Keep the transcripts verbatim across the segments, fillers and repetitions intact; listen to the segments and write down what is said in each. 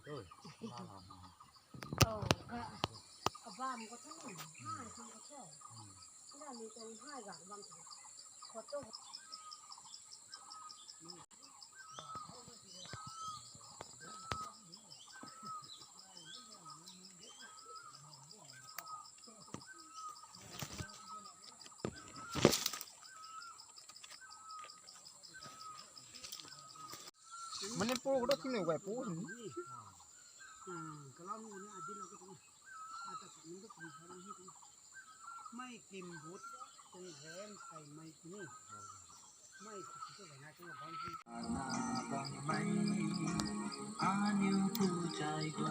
Oh, ka, abam ko thu, hai thang ko thu. Kala ni tang hai ga bam thu. Ko thu. Manipur ko da tingnu gay pu. Kalam ni adi lo ko. Ata sa ni ko sa ni ko. Mei kim but kung rem kai mei ni. Mei ko ko na ko bang ni. Aniu tu chai gua.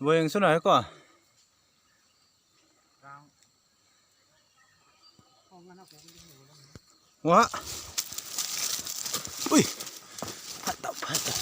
Weng suna ko. Wah. Ui. Phat tau, phat tau.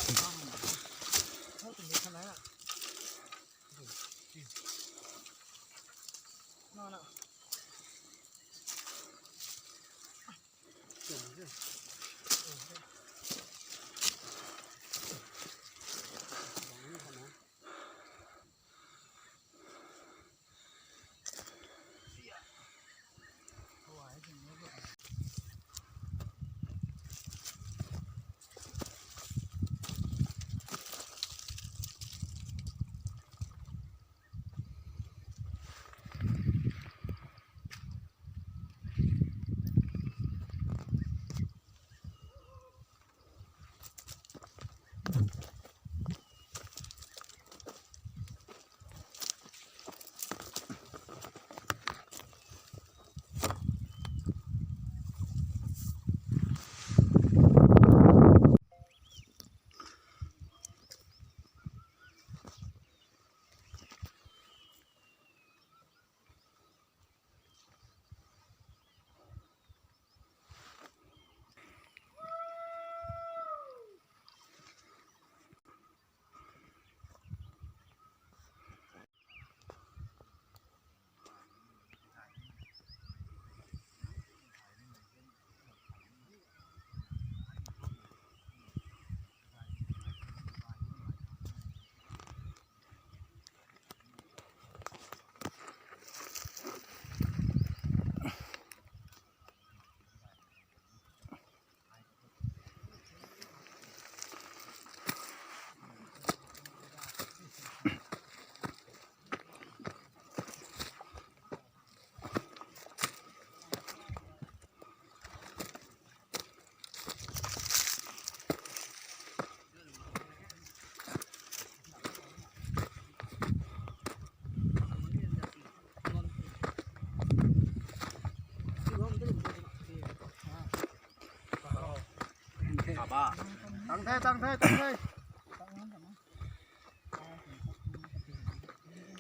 Tang the, tang the, tang the.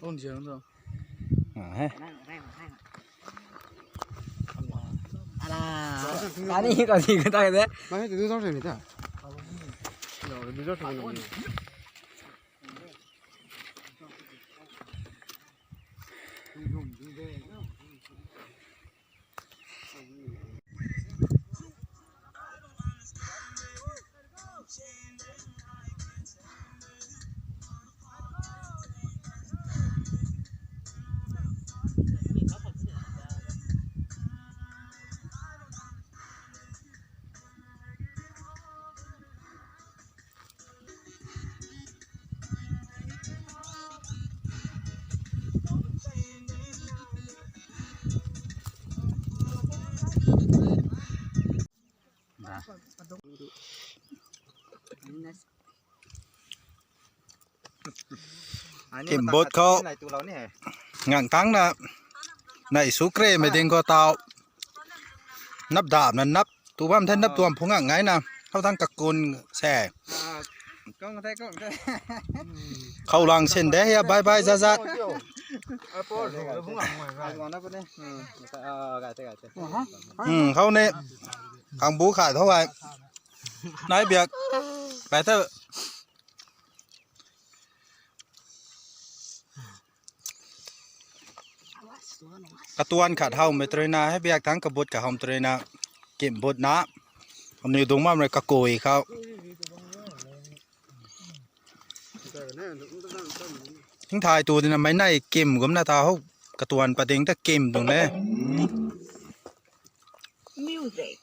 Ôn ziang tu. Ah, he. Ala. Tani ka si ka ta de. Mai tu zor se ni ta. Lo, tu zor se ni. Kim bot khou ngang tang na nai su kre mei ding khou tau nap dap na nap tu bam the nap tuam phu ngang ngai na khou tang kakun se. Khou lang sin de ya bye bye za za. Khou ne kang bu khai thou ai nai biak kai thou. Katuan khat hau mei tei na hei biak thang kabut ka hau tei na kim but na ni dung mam rui kakui khou. Hing thai tu dina mei nai kim gum na ta hou katuan pading ta kim dung le. Music.